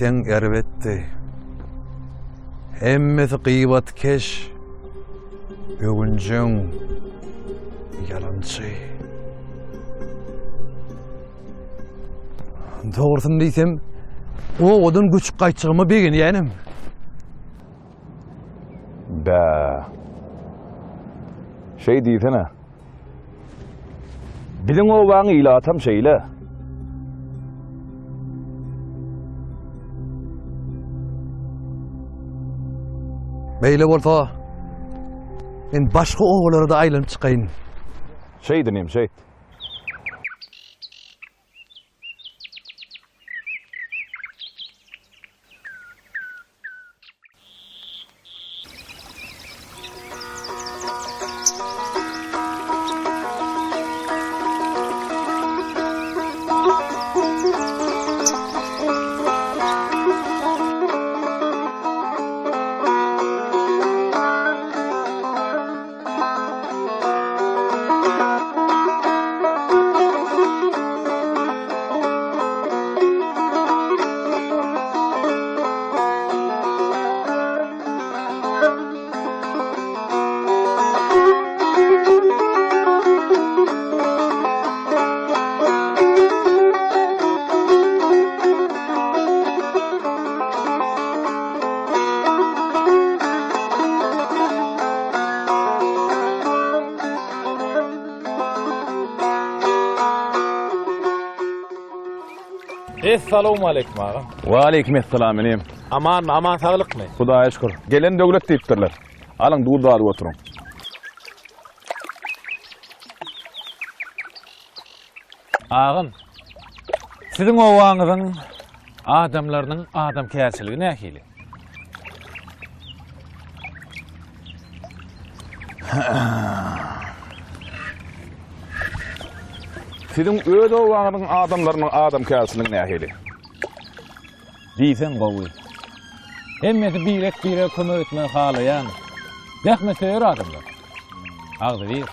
diýseň erbetdi. Hemmesi gybatkeş, öwünjeň, ýalançy. Dogrusyny diýsem, obadan göçüp gaýtjagyma begenýänim. Bä. Şeý diýsene. Biziň obaň ilatam şeýle. Beýle bolsa, men başga obalara-da aýlanyp çykaýyn. Şeýt inim, şeýt. Essalawmaleýkim agam. Waleýkim essalam inim. Amanmy, aman saglykmy? Hudaýa şükür. Gelen döwlet diýipdirler. Alyň duz dadyp oturyň. Agam, siziň obaňyzyň adamlarynyň adamkärçiligi nähili? Siziň öz obaňyzyň adamlarynyň adamkärçiligi nähili? Diýseň gowy. Hemmesi birek-birege kömek etmegi halaýan, zähmetsöýer adamlar. Agzybir.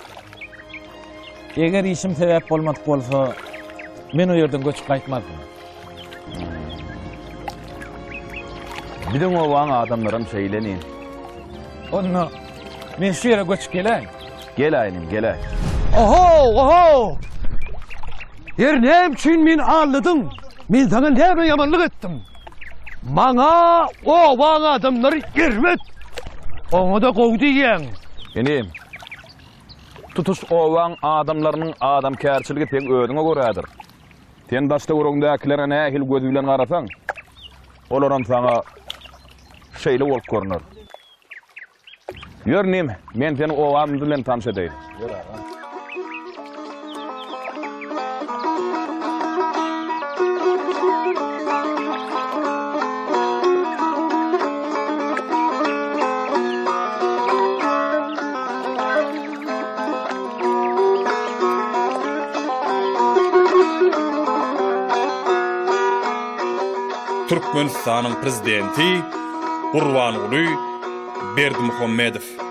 Eger işim sebäp bolmadyk bolsa, men o ýerden göçüp gaýtmazdym. Biziň obaň adamlaram şeýle inim. Onda men şu ýere göçüp geläýin. Geläý inim, geläý. Oho, oho! Ýer näme üçin meni aldadyň? Men saňa näme ýamanlyk etdim? Maňa obaň adamlary erbet. Oňa-da gowy diýýäň. Inim, tutuş obaň adamlarynyň adamkärçiligi seň özüňe görädir. Sen daş-töweregiňdäkilere nähili göz bilen garasaň, olaram saňa şeýle bolup görner. Ýör inim, men seni obamyz bilen tanyş edeýin. Ýör agam. Türkmenistanyň Prezidenti Gurbanguly Berdimuhamedow.